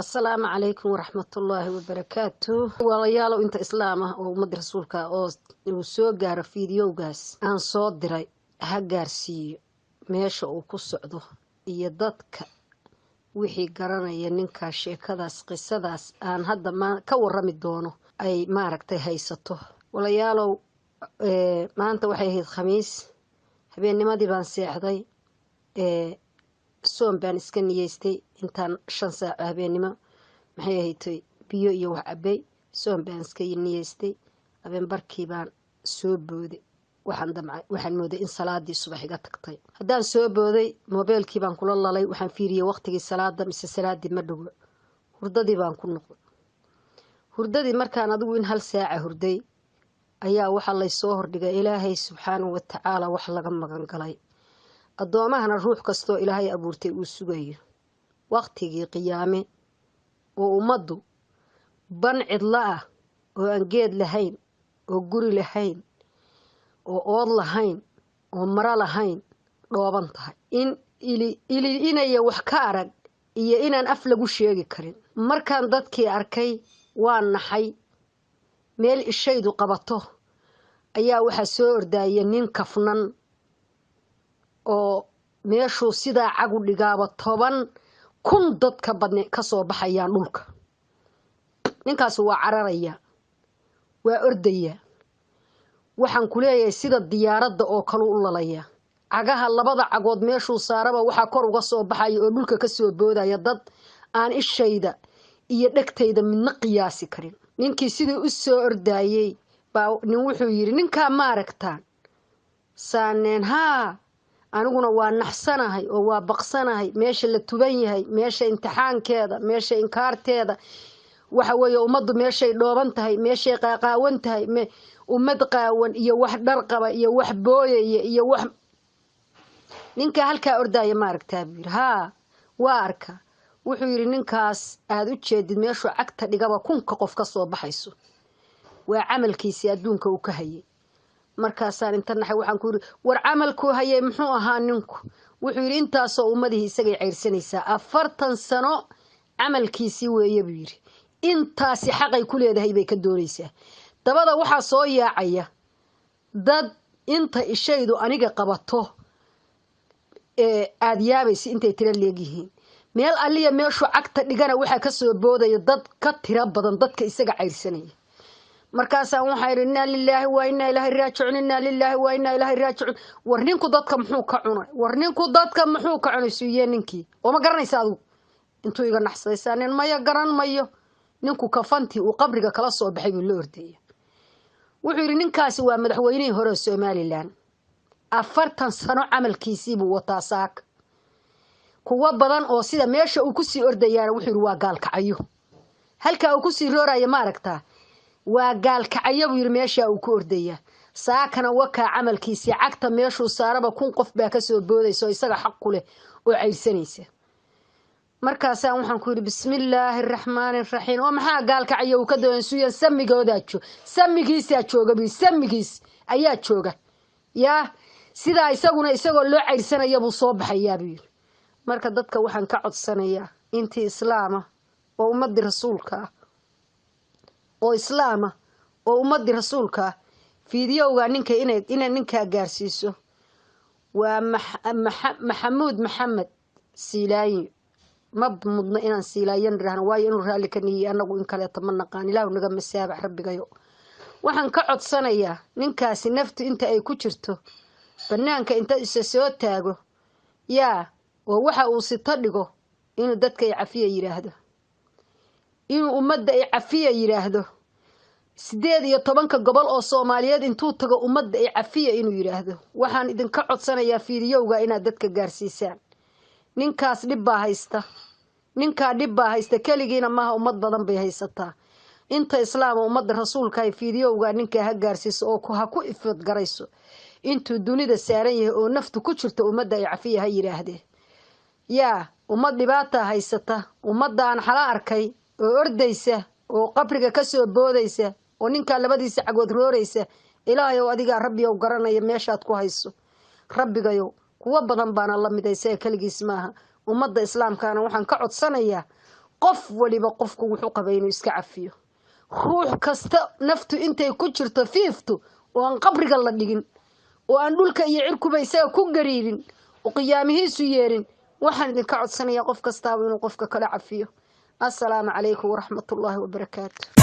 Asalaamu calaykum waraxmatullaahi wabarakaatu. Walaalayaalow, inta islaam ah oo ummadda rasuulka oo uu soo gaaro fiidiyowgaas aan soo diray, ha gaarsiiyo meesha uu ku socdo iyo dadka wixii garanaya ninkaas sheekadaas, qisadaas aan hadda ka warami doono ay maaragtay haysato. Walaalayaalow, maanta waxay ahayd Khamiis, habeennimadii baan seexday, soom baan iska niyeystay. Intaan 5 saaco habeennimo, maxay ahayd, biyo iyo wax cabay, soom baan iska niyeystay. Habeenbarkii baan soo booday. Waxaan damcay, waxaan mooday in salaadii subax iga tagtay. Haddaan soo booday, moobeelkii baan kula lalay. Waxaan fiiriyey waqtigii salaada, mise salaadii ma dhowo. Hurdadii baan ku noqday. Hurdadii markaan adigu in hal saaca hurday ayaa waxaa laysoo hordhigay Ilaahay subxaanahu watacaala wax laga magan galay, addoomahana ruux kastoo Ilaahay abuurtay uu sugayo, waqtigii qiyaame oo ummaddu ban cidlo ah oo aan geed lahayn oo guri lahayn oo ood lahayn oo maro lahayn dhooban tahay, in ili ili inaya wax ka arag iyo inaan af lagu sheegi karin. Markaan dadkii arkay waan naxay. Meel ishaydu qabato ayaa waxaa soo ordaaya nin kafnan oo meeshuu sidaa cagu dhigaaba 10,000 dad ka badne kasoo baxayaan dhulka. Ninkaasi waa cararaya, waa ordaya. Waxaan ku leeyahay, sida diyaaradda oo kale u lalaya cagaha. Labada cagood meeshuu saaraba waxaa kor uga soo baxaya oo dhulka kasoo boodaya dad aan ishayda iyo dhegtayda midna qiyaasi karin. Ninkii sidii u soo ordaayey baa nin wuxuu yidhi, "Ninkaa maaragtaan?" Saaneen, "Haa." Aniguna waa naxsanahay oo waa baqsanahay. Meesha la tuban yahay, meesha imtixaankeeda, meesha inkaarteeda, waxa weeye ummaddu meeshay dhooban tahay, meeshay qaaqaawan tahay, ummad qaawan iyo wax dhar qaba iyo wax booyaya iyo wax. "Ninka halkaa ordaaya maaragtaa?" buu yidhi. "Haa, waa arkaa." Wuxuu yidhi, "Ninkaas aada u jeedid, meeshuu cagta dhigaba kunka qof ka soo baxayso, waa camalkiisii adduunka uu ka hayay." Markaasaan inta naxay waxaan ku yidhi, "War, camalkuu hayay muxuu ahaa ninku?" Wuxuu yidhi, "Intaasoo ummadihii isagay cayrsanaysaa, 40 sano camalkiisii weeye," buu yidhi. "Intaasi xaqay ku leedahay bay ka doonaysaa." Dabada waxaa soo yaacaya dad inta ishaydu aniga qabato ee aada yaabaysa intay tiro leegyihiin. Meel alliya meeshuu cagta dhigana waxaa kasoo boodaya dad ka tiro badan dadka isaga cayrsanaya. Markaasaan waxaa yidhi, "Innaa lilaahi wa innaa ilaahi raajicuun, innaa lilaahi wa innaa ilaahi raajicuun. War, ninku dadka muxuu ka cunay? War, ninku dadka muxuu ka cunay?" Suuye, "Ninkii oo ma garanaysa adigu?" Intuu iga naxsadaysaa nin, "Maya, garan mayo." Ninku kafantii uu qabriga kala soo baxay buu la ordaya. Wuxuu yidhi, "Ninkaasi waa madaxweynihii hore ee Somaliland. 40 sano camalkiisiibuu wataa saaka." Kuwo badan oo sida meesha uu kusii ordayaana, wuxuu yidhi, "Waa Gaalkacayo halkaa uu kusii rooraya, ma aragtaa? Waa Gaalkacayo," buu yidhi, "meeshaa uu ku ordayaa saakana wakaa camalkiisii. Cagta meeshuu saaraba 1000 qof baa kasoo boodaysa oo isaga xaq ku leh oo cayrsanaysa." Markaasaan waxaan ku yidhi, "Bismillaahi araxmaani araxiim. Oo maxaa Gaalkacyo uu ka doonay?" Suyan, samigoodaa samigiisaa jooga buu, samigiis ayaa jooga. Yaa sidaa isaguna isagoo loo cayrsanaya buu soo baxayaa, buu yidhi. Marka dadka waxaan ka codsanayaa, intii islaama oo ummadii rasuulka ah, oo islaama oo ummadii rasuulka ah, fiidiyowga ninka inay ninkaa gaarsiiso. Waa Maxamuud Maxamed Siilaayi. Ma mudno inaan Siilaayan idhaahno, waayo inuu raalli ka niyey annagu in kaleeto ma naqaan. Ilaahu naga masaabax. Rabbigayo, waxaan ka codsanayaa ninkaasi naftu inta ay ku jirto banaanka inta isa soo taago, yaa oo waxa uu sito dhigo, inuu dadka ay cafiya yidhaahdo, inuu ummadda ay cafiya yidhaahdo. 18-ka gobol oo Soomaaliyeed intuu tago, ummadda ay cafiya inuu yidhaahdo. Waxaan idinka codsanayaa fiidiyowga inaad dadka gaarsiisaan. Ninkaas dhib baa haysta, ninkaa dhib baa haysta. Keligiina maaha, ummad badan bay haysataa. Inta islaama, ummadda rasuulka ay fiidiyowga ninkaa ha gaarsiiso oo ha ku ifadgarayso intuu dunida saaran yahay oo naftu ku jirto. Ummadda ay cafiya ha yidhaahdee. Yaa ummad dhibaata haysata, ummadaan xala arkay oo ordaysa oo qabriga kasoo boodaysa oo ninkaa labadiisa cagood rooraysa. Ilaahayow, adigaa Rabbiyow garanaya meeshaad ku hayso. Rabbigayow, kuwo badan baana la midaysa ee keligiis maaha. Ummadda islaamkaana waxaan ka codsanayaa Qof waliba qofku wuxuu qabay inuu iska cafiyo. Ruux kasta naftu intay ku jirto fiiftu, oo aan qabriga la dhigin, oo aan dhulka iyo cirkuba isaga ku gariirin, oo qiyaamihiisu yeerin, waxaan idinka codsanayaa qof kastaaba inuu qofka kala cafiyo. Assalaamu calaykum waraxmatullaahi wabarakaatu.